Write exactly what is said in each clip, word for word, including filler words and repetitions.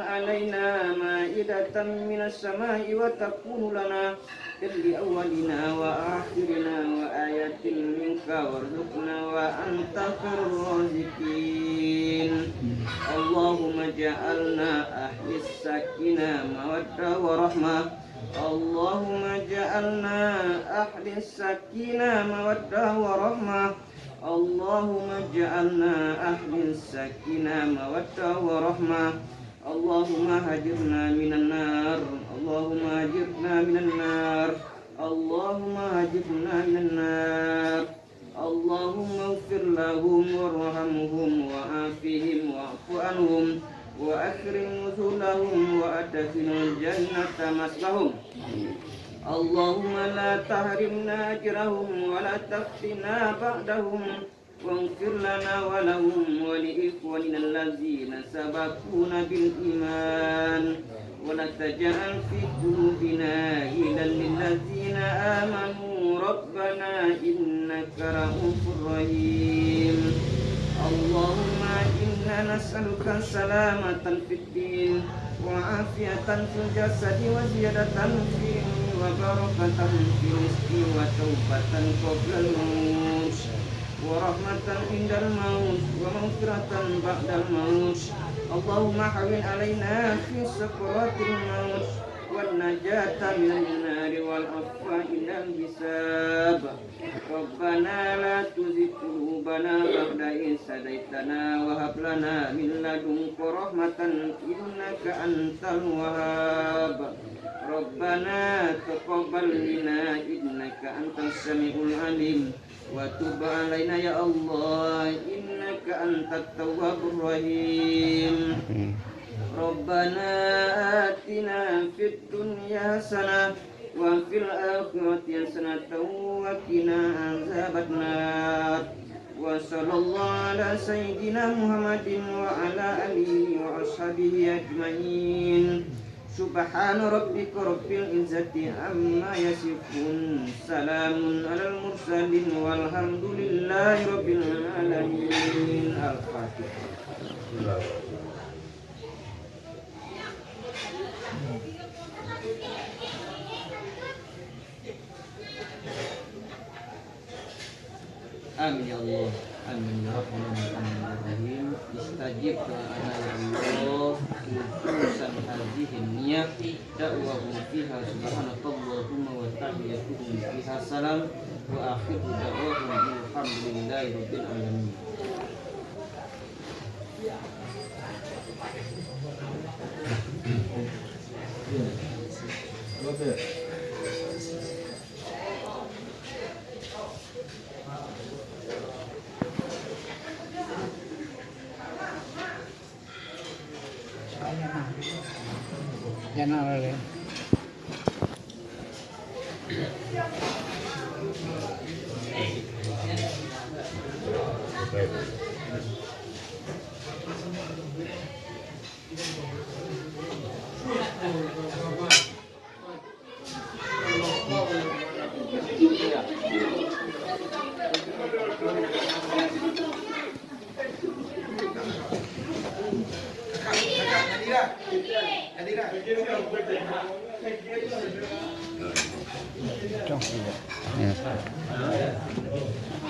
علينا مائدة من السماء وتكون لنا عيدا لأولنا وآخرنا وآية منك وارزقنا وأنت خير الرازقين. اللهم اجعلنا أهل السكينة مودة ورحمة. اللهم اجعلنا أهل السكينة مودة ورحمة. اللهم اجعلنا أهل السكينة مودة ورحمة. اللهم أجرنا من النار. اللهم أجرنا من النار. اللهم أجرنا من النار. اللهم اغفر لهم وارحمهم وعافهم واعف عنهم وأكرم نزلهم وأدخلهم الجنة مثواهم. اللهم لا تحرمنا أجرهم ولا تفتنا بعدهم. واغفر لنا ولهم ولإخواننا الذين سبقونا بالإيمان ولا تجعل في قلوبنا غلا للذين آمنوا ربنا إنك رءوف رحيم. اللهم إنا نسألك سلامة في الدين وعافية في الجسد وزيادة في العلم وبركة في الرزق وتوبة قبل الموت ورحمة عند الموت ومغفرة بعد الموت. اللهم هون علينا في سكرات الموت والنجاة من النار والعفو عند الحساب. ربنا لا تزغ قلوبنا بعد إذ هديتنا وهب لنا من لدنك رحمة إنك أنت الوهاب. ربنا تقبل منا إنك أنت السميع العليم وتب علينا يا الله إنك أنت التواب الرحيم. ربنا آتنا في الدنيا حسنة وفي الآخرة حسنة وقنا عذاب النار. وصلى الله على سيدنا محمد وعلى آله وأصحابه أجمعين. سبحان ربك رب العزة عما يصفون. سلام على المرسلين والحمد لله رب العالمين. الفاتحة. Amin ya Allah. Amin ya Rahman, amin ya Rahim. Istajib do'ana ya Allah. Khususan hazihi niyat da'wahum fiha subhanakallahumma wa tahiyyatuhum fiha salam wa akhiru da'wahum alhamdulillahi rabbil alamin. Jangan lele. Ya.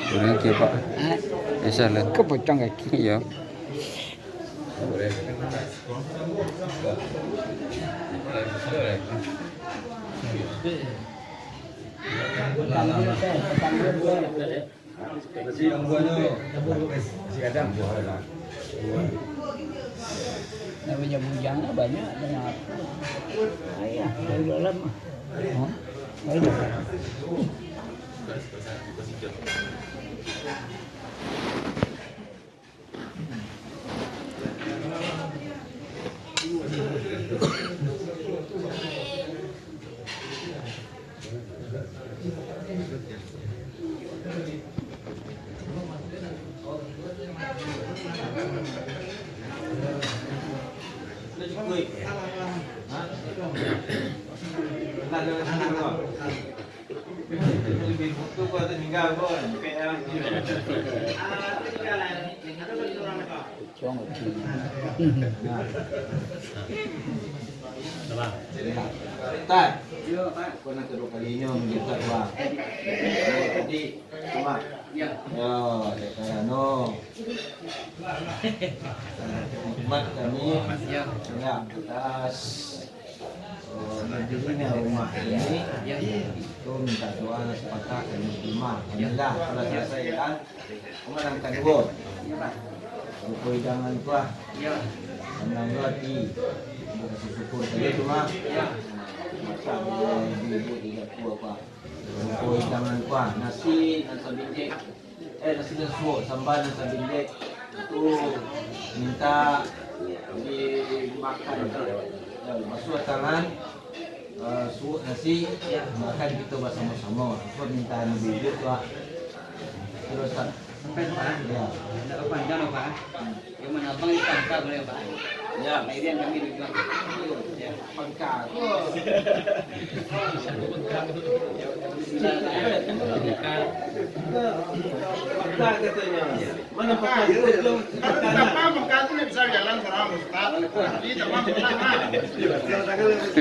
Kurang ke, Pak? Hah? Biasalah. Kau potong kaki. Iya. Namanya bujang lah banyak, banyak apa. Ayah, dari dalam. Hah? Dari dalam. Lebih butuh kau tu tinggal kau. Tan. Yo, Pak. Kau nak kedua kali nyo mangecek, Pak. Jadi, Mak. Ya. Yo, dek karano nikmat kami. Ya. Ya, atas, eh, berdirinya rumah ini, ya, itu minta doa sepakat kami terima. Alhamdulillah, sudah selesai kan. Rumah yang kedua. Ya, Pak. Rupa hidangan kuah. Ya. Senang hati. Bersyukur saja tu, Mak. Ya. Masak, eh, ibu-ibu tiga kuah, Pak. Rupa hidangan kuah, nasi nan sabindik, eh, nasi nan suok, sambal nan sabindik, tu minta dimakan. Ya, basuah tangan, eh, suok nasi, makan kito basamo-samo. Itu permintaan ibu-ibu tu, ah. Terus, ah. Sampai, Pak. Ya. Tidak panjang, Pak. Yang mana abang itu pangka boleh, Pak? Ya. Lahiran kami di Bang. Ya. Pangka. Pangka katanya. Mana pangka? Pangka, pangka tu nak bisa jalan seorang ustaz. Tapi tak mampu lah, Pak. Ya. Bismillahirrahmanirrahim.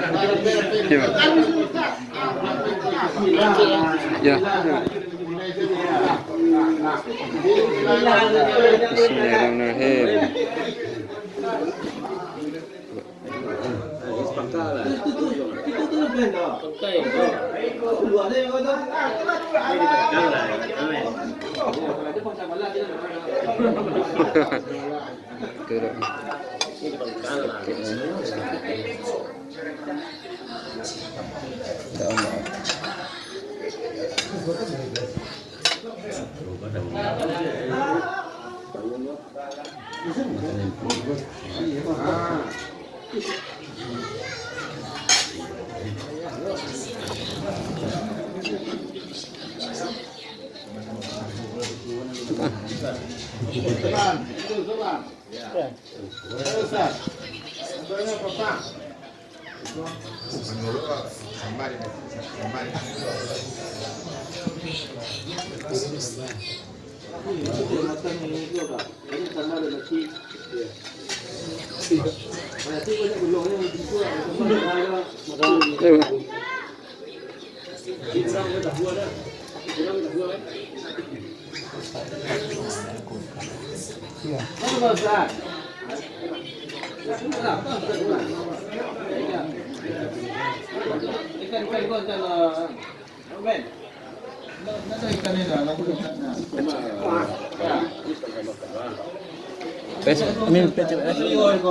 Pes, amin, pes, pes.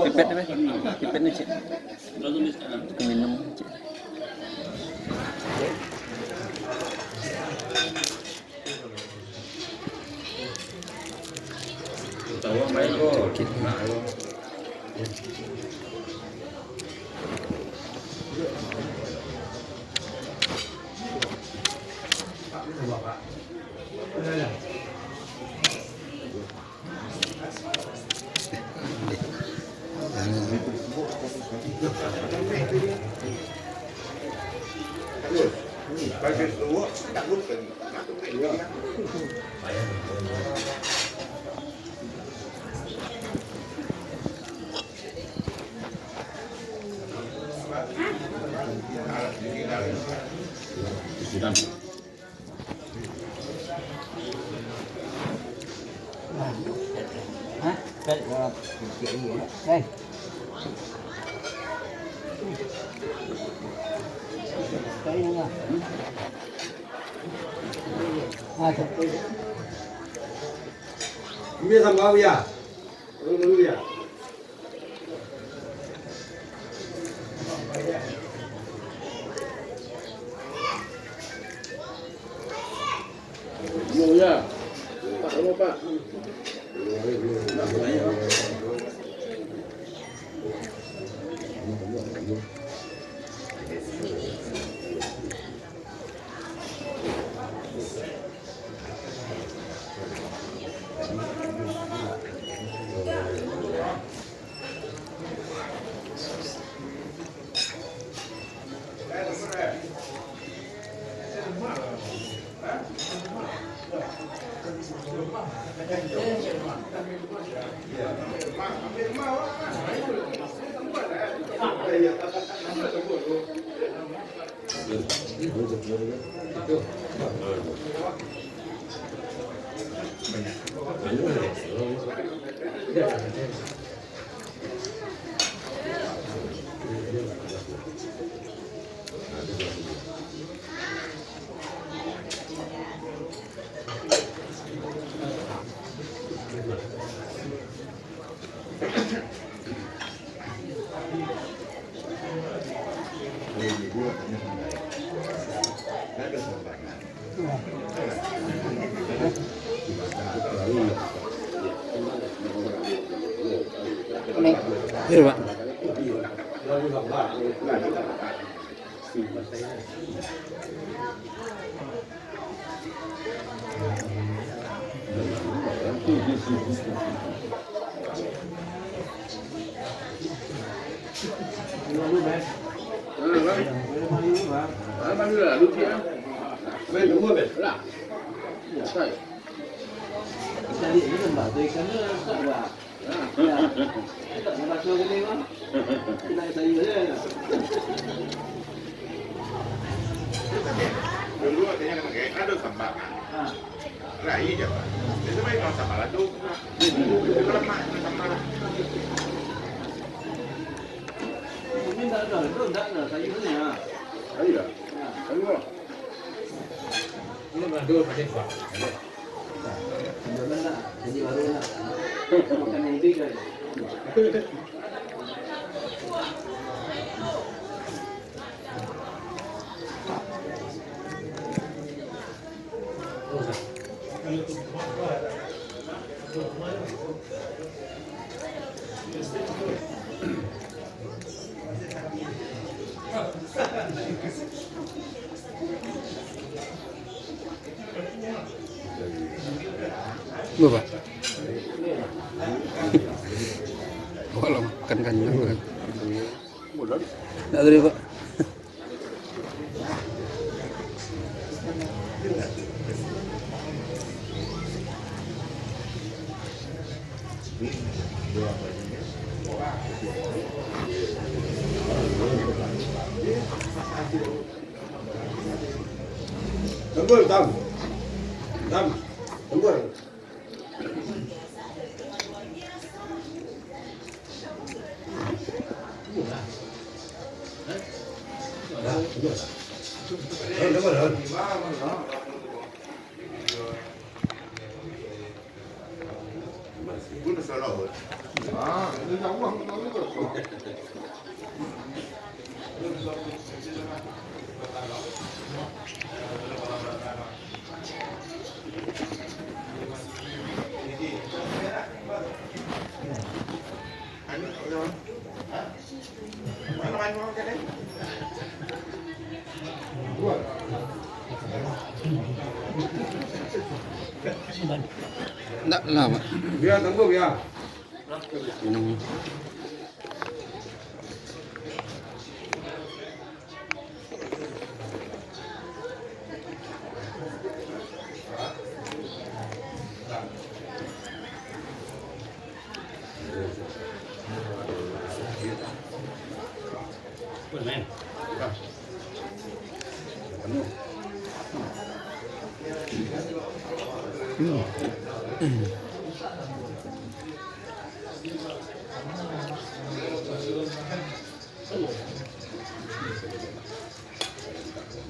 Pipet, pes. Pipet ni, cik. Minum, cik. Ambil sambal, ya. Ambil dulu, ya. Pak, kamu, Pak. Iya, Pak. Dulu katanya kan, eh, ado sambal. Rai je, Pak. Biaso bae kalau sambal ado. Lemak sambal. Ini ndak ado, itu ndak ado sayurnya. Ayo. Ayo. Ini mandul, Pak. Bapak. Bapak lah makan kanyang, kan? Ndak tadi, Pak. Tembur, Tam. Tam. Tembur. Ndak lah, Pak. Bia tunggu, bia. Hmm.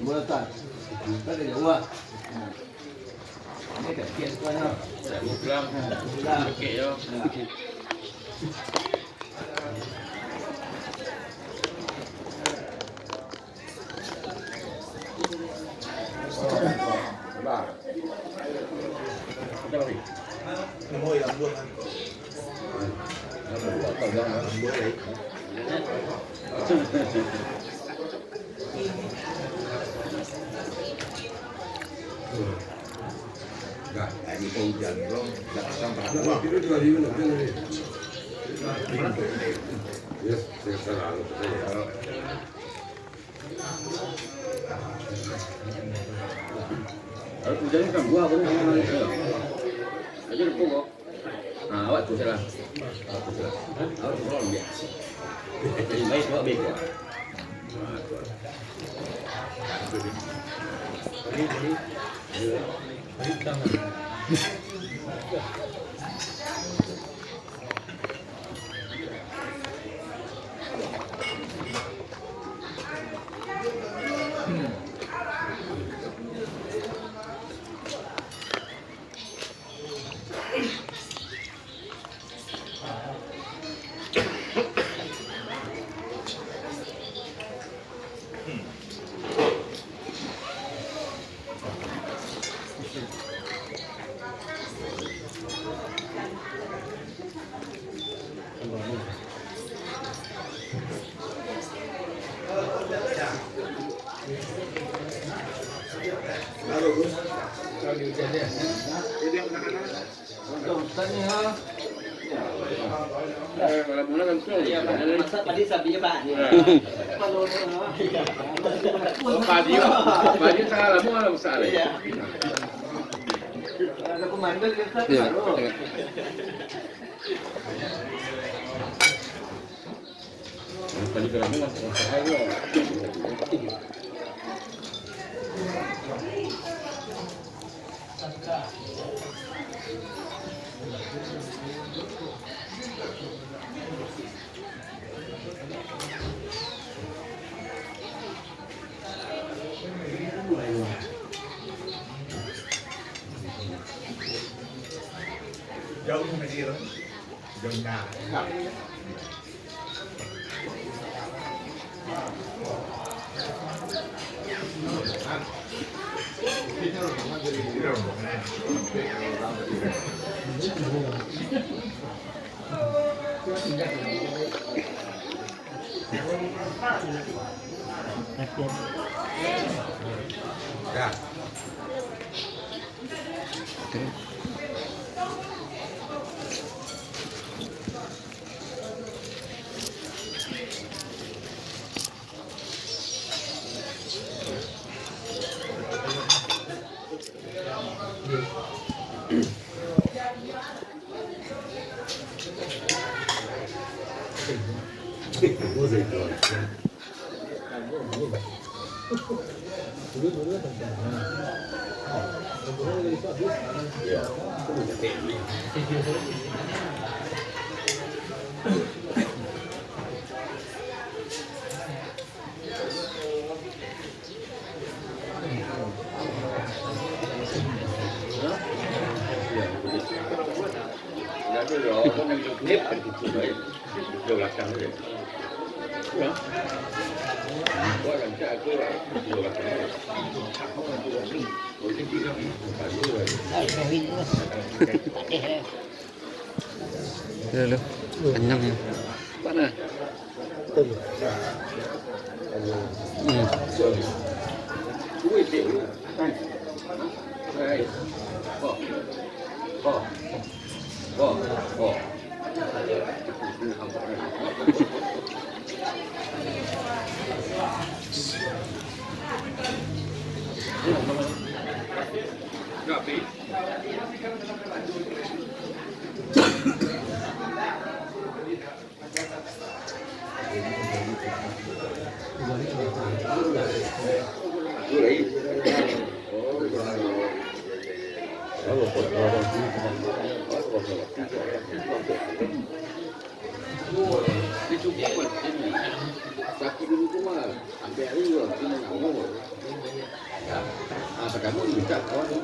Buatan. Kan dari Jawa. Ini kat Kian tu, nah. Pulang. Pulang. Okey, yo. Ya. Kalau hujan ni kan buah, buah, buah, buah. Jadi, pokok. Ah, awak tu salah. Awak tu salah. Awak tu salah, ambiak. Jadi, baik, awak baik, awak. Ah, tu. Padi, padi sangat lamo lah masak. Iya. Ada komandan, kita tak tahu. Jauh dari, jauh nak. Dulu, kenyang ya. Panas. Hmm. Sakit dulu tu mah, sampai hari tu, tu mah namo. Ah, pertama minta kawan tu.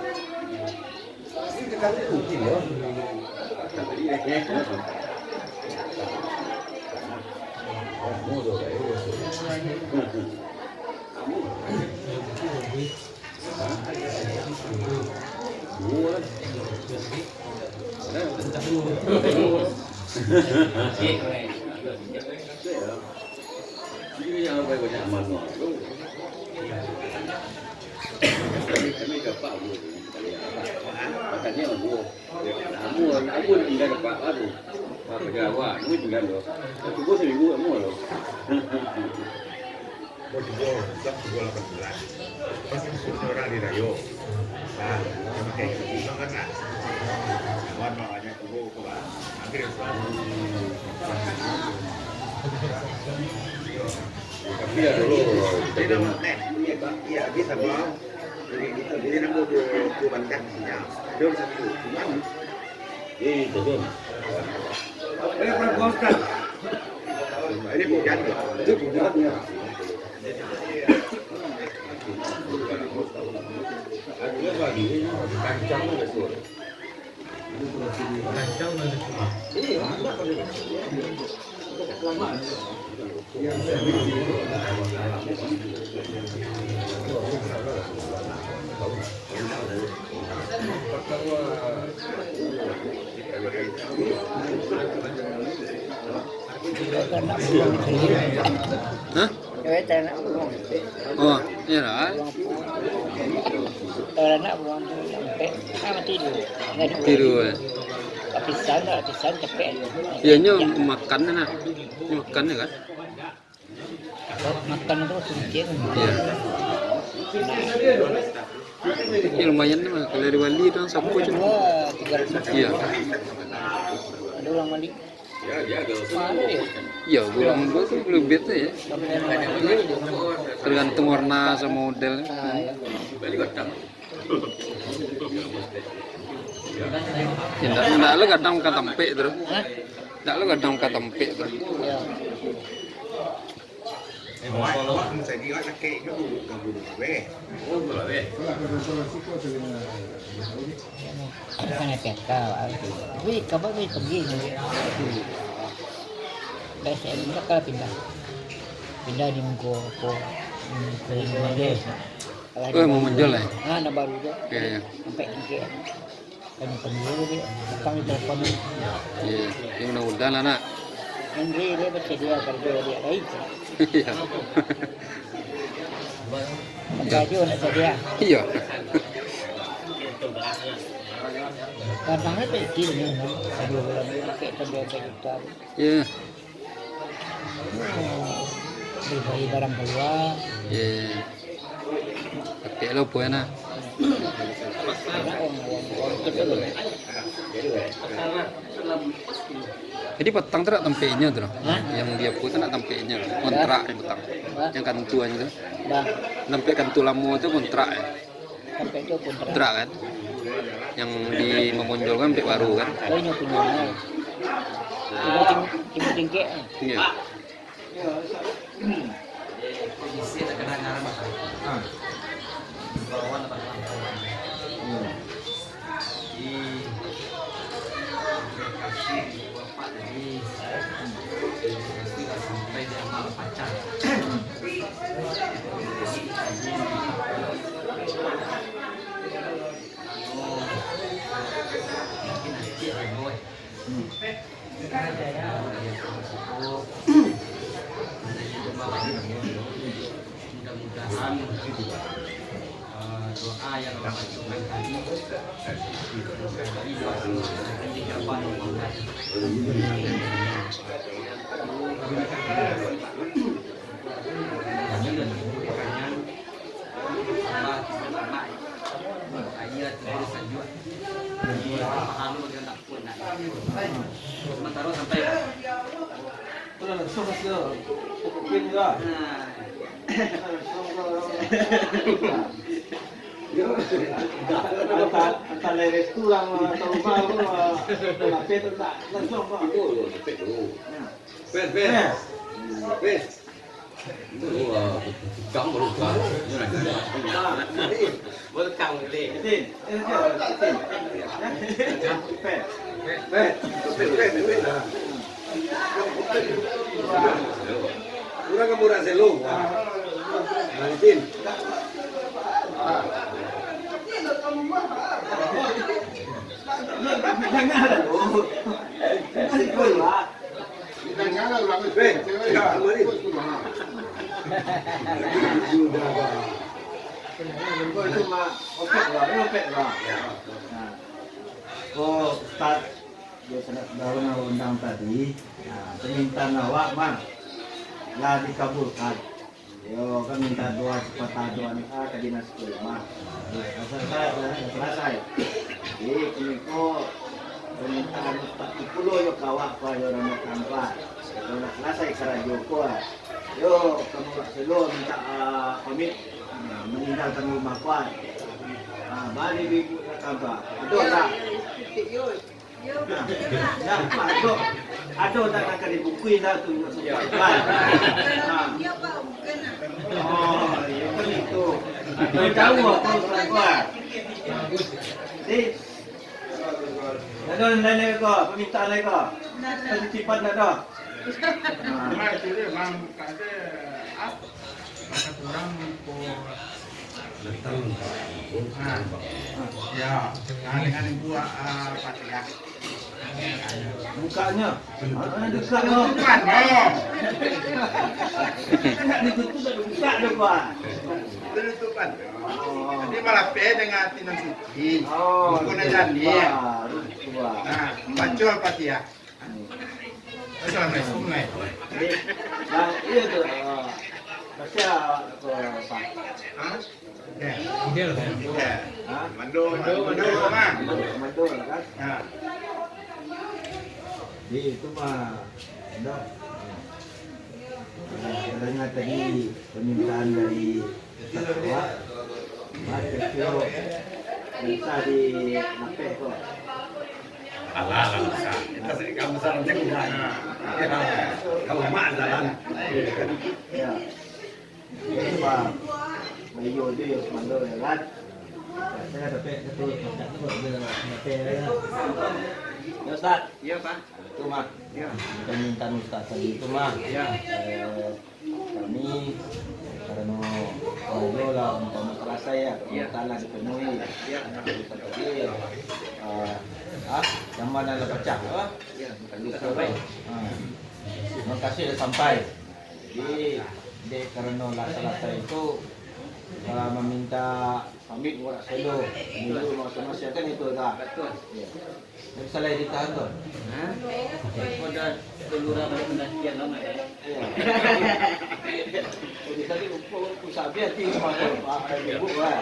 Ini yang banyak amal tu. Kami dapat amal. Makanya amal. Amal, amal tinggal dapat baru. Apa dia awak? Amal tinggal tu. Satu pun seribu amal tu. Kau jual, kau jual lapan bulan. Pas masuk orang di Rayo. Nah, dia pakai itu, kan, nah. Kawan bawahnya turun ke bawah. Ambil usaha. Tapi ya dulu, dia nama, eh, iya, Pak. Iya, dia sama. Jadi, dia nama tu, tu bantak. Ya. Dia satu. Cuman, Hah? Oh, iyalah. Kalau anak buruang tu sampai, ah, tidur. Tidur, eh. Lapisan, lapisan capek. Iyanyo makan, nak. Makan, ya kan? Makan tu sedikit. Iya. Ya, lumayan lah. Kalau di Bali tu sapu je. Dua, tiga ratus. Iya. Ada orang Bali. Mahal ya? Iya, bulan dua tu lebih tu ya. Tergantung warna sama model. Ah, iya. Indak, indak lo gadang makan tampek tu. Hah? Indak lo gadang makan tampek tu. Iya. Kan ada P K, tapi kabar pai pagi. Biasa ni kan pindah. Pindah di Mungko, ko, di Mungko. Oh, mau menjual, eh? Ah, nak baru tu. Iya, iya. Sampai tiga. Kan panggil dia, petang dia telepon. Iya, dia mudah-mudahan lah, nak. Andre dia baca dia kerja dia lain. Iya. Kerja nak sadia. Iya. Kadang-kadang kecil ni, kan. Dua bulan ni pakai sampai empat juta. Iya. Beli barang kalua. Iya. Tapi lo pun nak. Jadi petang tu nak tampeknyo tu. Hah? Yang dia pun tu nak tampeknyo. Kontrak yang petang. Hah? Yang kantuan tu. Bah. Tampek kantu lamo tu kontrak ya. Sampai tu kontrak. Kontrak kan? Yang di Mamonjol kan, tampek baru kan? Oh, ini punya. Timbul ting-, timbul tingkek. Iya. Kondisi terkena ngarang. Ah. Di bawah lapan puluh. Hmm. Di lokasi Mudah-mudahan, eh, doa yang dibacakan tadi, sementara sampai. Udah langsung masuk. Pin lah. Langsung ke. Antah, antah leres tulang atau rumah tu, lapis tu tak langsung, Pak. Itu, lapis dulu. Nah. Pes, pes. Nah. Pes. Wah, tukang baru tukang. Baru tukang boleh. Betul. Eh, betul, betul. Pes. Pes. Pes. Pes. Pes. Urang ka murah selo. Nah, Tin. Weh, kamari. Itu mah opek lah, opek lah. Nah. Ko Ustaz, jo saudara nan undang tadi, nah, permintaan awak mah lah dikabulkan. Yo, kan minta doa, sepatah doa ni, ah, ka dinas rumah. Nah, selesai, selesai. Jadi, kini ko permintaan Ustaz tu pulo yo ka awak, ko yo ramo tampak. Kalau nak selesai karajo ko, ah. Yo, kamu wak selo minta, ah, pamit, nah, maninggalkan rumah ko, ah. Ah, bali ibu nak tampak. Ado tak? Nah, nah, ado, ado tak nak ka dibukui dah tu, nak sempat. Nah. Oh, iyo kan itu. Kau tahu apa Ustaz buat? Jadi, ado lain lagi ko, permintaan lagi ko? Titipan dak ado? Nah. Cuma itu dia, Bang, tak ada apa. Masa kurang ko. Datang. Ha. Ya. Nah, dengan buah, ah, Fatihah. Bukaknyo. Ah, dekat, no. Penutupan, no. Nak ditutup, nak dibuka tu, Pak. Penutupan. Oh. Jadi, malapeh dengan ati nan suci. Oh, bukan aja ni. Baru, baru. Nah, baca Al-Fatihah. Assalamualaikum, Nay. Jadi, Bang, iyo tu, eh, baca, eh, Pak. Ha? Dah. Dah lah, Bang. Dah. Ha? Komando, komando, komando, Bang. Komando, komando lah kan? Ha. Jadi, itu mah, dah. Nah, kita dengar tadi permintaan dari Ustaz Wak. Mas, kecil. Minta di lapeh ko. Alah, alah, bisa. Kita sini kamu salah cek rumah. Kamu mak jalan. Ya. Itu, Pak. Ayo, dia yang semandal, ya kan? Saya dapat satu, dapat satu, dapat satu. Ya, Ustaz. Ya, Pak. Itu, Mak. Ya. Permintaan Ustaz tadi itu, Mak. Ya. Eh, Kami, karano karajo lah umpamo salasai, ya, permintaan lah dipenuhi. Ya. Nah, itu tadi, ah, ah, jamban lah pacah, apa? Ya, bukan luka, sampai. Ah. Makasih lah sampai. Jadi, dek karano lah salasai itu, ah, maminta pamit buat selo. Dulu masing-masing kan itu dah. Betul. Ya. Tapi salah ditahan tu. Hah? Kau dah keluar balik pendakian lama ya? Iya. Jadi tadi upu, upu sabi hati rumah tu, Pak, ibu, Pak.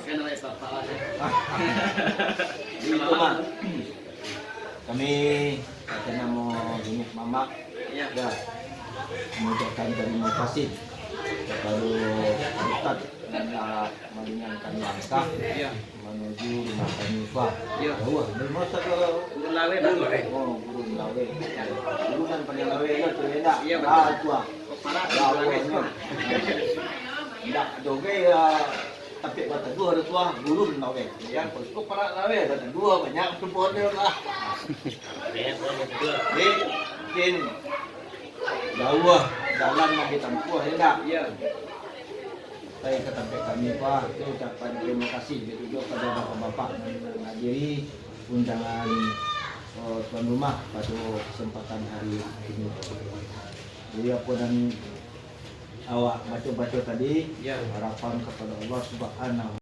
Kan oleh bapak lah. Itu, Mak. Kami kata namo Yunus Mamak. Iya. Ya. Mengucapkan terima kasih kepada Ustaz. Nan lah maringankan langkah, iya, manuju rumah kami, Pak. Iya. Jauah, dari masa ke Gurun Laweh, Pak. Oh, Gurun Laweh. Gurun nan paling laweh lah, tu, ya, ndak? Iya, betul. Ah, itu, ah. Oh, parak, jauah, Laweh, no. Ndak, doge, ya, tapi bataduah ada tuah, Gurun Laweh. Ya, terus kok parak Laweh, bataduah banyak tu pohon dia, Pak. Iya, pohon bataduah. Jadi, mungkin jauah jalan nan ditampuah, ya, ndak? Iya. Sampai ka tampek kami, Pak, tu ucapan tarimo kasih juo kapado bapak-bapak nan manghadiri undangan, eh, tuan rumah pado kasempatan hari ini. Jadi, apo nan awak baco-baco tadi, ya, harapan kapado Allah Subhanahu